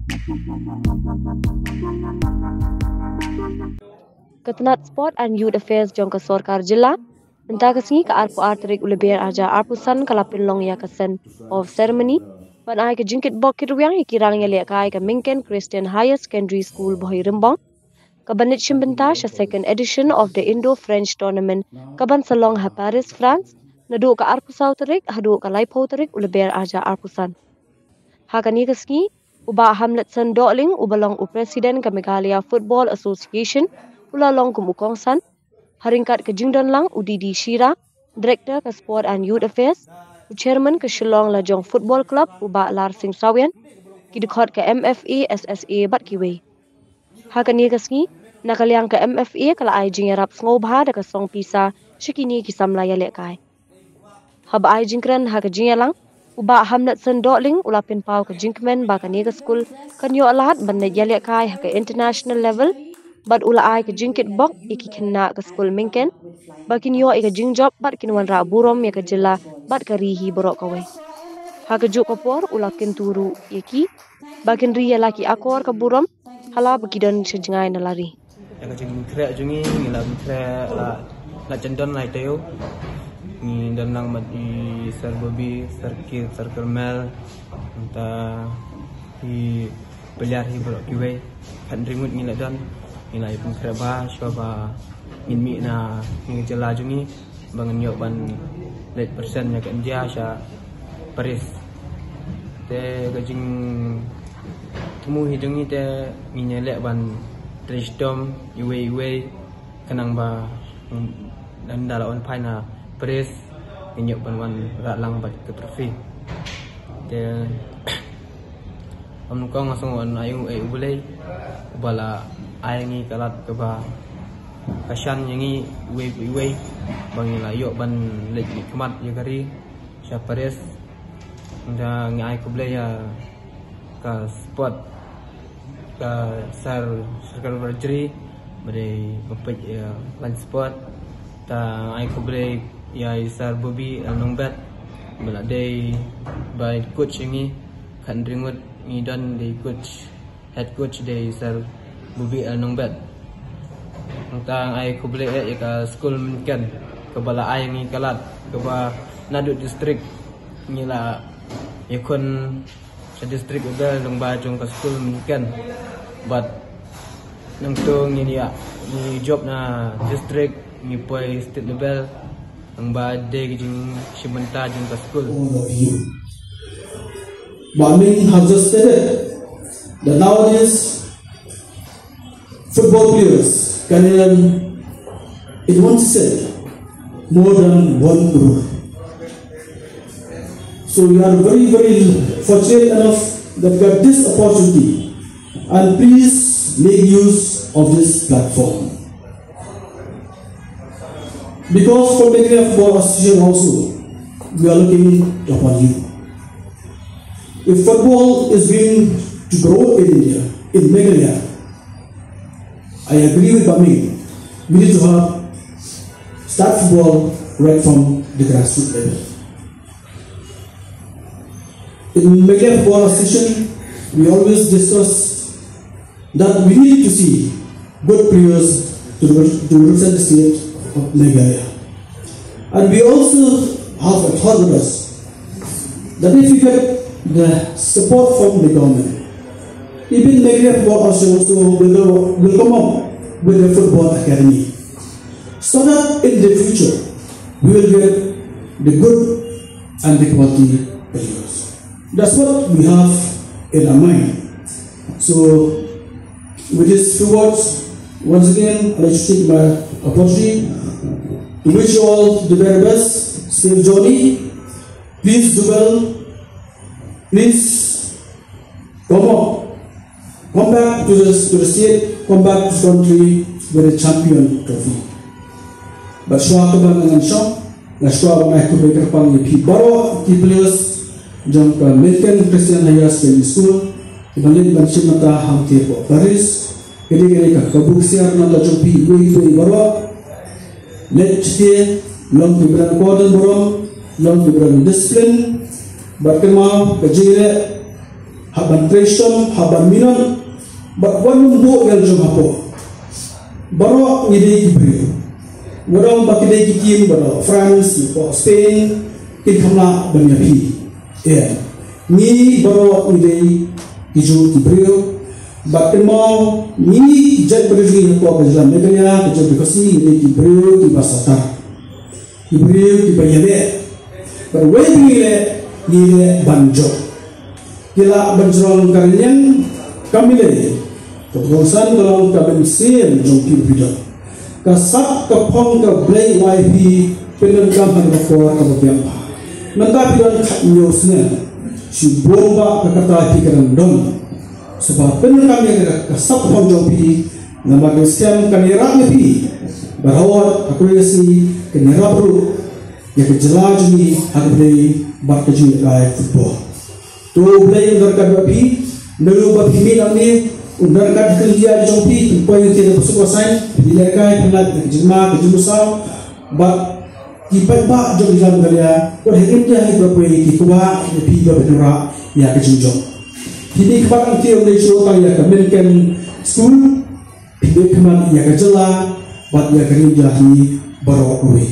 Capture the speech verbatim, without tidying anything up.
Ka tnat Sport and Youth Affairs jong ka sorkar jylla mynta ka sngi ka arphew ar tarik u Lber arhajar arphew san ka la pynlong ïa ka Scent Off Ceremony ban ai ka jingkitbok kitrwiang ïa ki rang ïalehkai ka Myngken Christian Higher Secondary School Bhoi Rymbong, ka ban leit shim bynta sha second edition of the Indo-French Tournament ka ban sa long ha Paris, France, naduh ka arphew saw tarik haduh ka laiphew tarik u Lber arhajar arphew san. Ha kane ka sngi, u Bah Hamletson Dohling, uba long u President ka Meghalaya Football Association, u la long kum u kongsan, ha ryngkat ka jingdon lang u D D Shira, Director ka Sport and Youth Affairs, u Chairman ka Shillong Lajong Football Club, u Bah Larsing Sawian, ki dkhot ka M F A, S S A bad kiwei. Ha kane ka sngi, na ka liang ka M F A ka la ai jingïarap sngewbha da ka song pisa sha kine ki samla ïalehkai. Haba ai jingkren ha ka jingïalang, u Bah Hamletson Dohling u la pynpaw ka jingkmen ba kane ka skul kan ïoh lad ban leit ïalehkai ha ka international level, bad u la ai ka jingkitbok ïa ki khynnah ka skul Myngken ba kin ïoh ïa ka jingjop bad kin wanrah burom ïa ka jylla bad ka ri hi baroh kawei. Ha kajuh ka por u la kyntu ruh ïa ki ba kin ri ïa la ki akor ka burom ha la ba ki don sha jngai na la ri. Ïa ka jingkhreh jong ngi, ngi la khreh la, la jan don lai taïew. Ngi don lang bad i Sir Bobby, Sir Keith, Sir Kermel, mynta i player hi baroh kiwei. Khatnriew ngut ngi la don, ngi la ïa pynkhreh bha shuwa ba ngin mih na kane ka jylla jong ngi ba ngin ïoh ban leit pyrshang ïa ka India sha Paris. Te ka jingthmu hi jong ngi te ngin ïaleh ban trei shitom iwei iwei, khnang ba, mm, ynda la wan phai na Paris ngin ïoh ban wanrah lang bad ka trophy. Te ym nyngkong nga sngew ban ai nguh ïa U Blei uba la ai ngi ka lad kaba kyrshan ïa ngi iwei pa iwei ba ngi la ïoh ban leit mihkhmat ïa ka ri sha Paris. Te ngi ai khublei ïa ka sport, ka Sir Sir Karvarjri ba dei ba peit ïa ka line sport. Te ai khublei ïa i Sir Bobby L Nongbet ba la dei ba coach ïa ngi, khatnriew ngut ngi don dei coach, head coach dei Sir Bobby L Nongbet. Nangta ai khublei ïa ka skul Myngken kaba la ai ngi ka lad kaba naduh district ngi la ïakhun sha district level lyngba jong ka skul Myngken. Bad nangta ngin ïa ngi jop na district, ngi poi state level lyngba dei ka jingshim bynta jong ka skul. All of you. But I mean, have just stated that nowadays football players can earn in one season more than one crore. So we are very, very fortunate enough that we got this opportunity, and please make use of this platform. Because for Meghalaya Football Association also, we are looking upon you. If football is going to grow in India, in Meghalaya, I agree with Bami. We need to have start football right from the grassroots level. In Meghalaya Football Association, we always discuss that we need to see good players to, re- to represent the state of Meghalaya. And we also have a thought with us that if we get the support from the government, even Meghalaya Football Association also will, will come up with a football academy, so that in the future we will get the good and the quality players. That's what we have in our mind. So, with these few words, once again, I'd like to take my opportunity to wish you all the very best, safe journey. Please do well. Please come up. Come back to the, to the state. Come back to the country with a champion trophy. But shuwa kaba ngan shong, nga shuwa ba nga khublei kyrpang ïa phi baroh ki players jong ka Myngken Christian Higher Secondary School, kiba leit ban shim bynta hangtei hapoh Paris. Kane kane ka, ka buk siar na la jong phi iwei iwei baroh. Leit shatei, long ki briew kordon burom, long ki briew discipline. Bad kynmaw ka jingïaleh hap ban trei shitom, hap ban minot, bad wat nym buh ïa la jong hapoh. Baroh ngi dei ki briew. Wat ong ba ki dei ki team baroh France, baroh Spain, kin kham lah ban ïa phi. Ïa, ngi baroh ngi dei ki jong ki briew. Bad kynmaw ngi jait briew ngi hapoh ka jylla Meghalaya, ka jong ka Khasi, ngi dei ki briew kiba sah tar. Ki briew kiba ïaleh. Bad wei ngi leh, ngi leh ban jop. Ki lah ban jrong ka rynïeng ka milei. Ka kongsan ka long ka mynsiem jong phi ba phi don. Ka sap ka phong ka Blei u ai phi, pyndonkam ha ka por kaba biang bha. Mynta phi don khathynñiew snem. Shibun bah ka kata phi ka dang don. Sngewbha pyndonkam ïa ka, ka sap ka phong jong phi. Namar ka snem kan ïarap ïa phi. Bad hawot ha ka sngi kan ïarap ruh ïa ka jylla jong ngi ha ka pyrthei bad ka jingïalehkai football. To U Blei un don ryngkat bad phi, naduh ba phi mih nangne, un don ryngkat ha ka jingïalehkai jong phi, pynpoi ïa ka jingïalehkai, pynlait ïa ka jingma, ka jingmynsaw, bad ki paidbah jong ka jylla Meghalaya, wat hynrei ki ba poi ki kwah ïa phi ba phin wanrah ïa ka jingjop. Phi mih khmat hangtei, ym dei shuh tang ïa ka Mynkern School, phi mih khmat ïa ka jylla bad ïa ka ri India hi baroh kawei.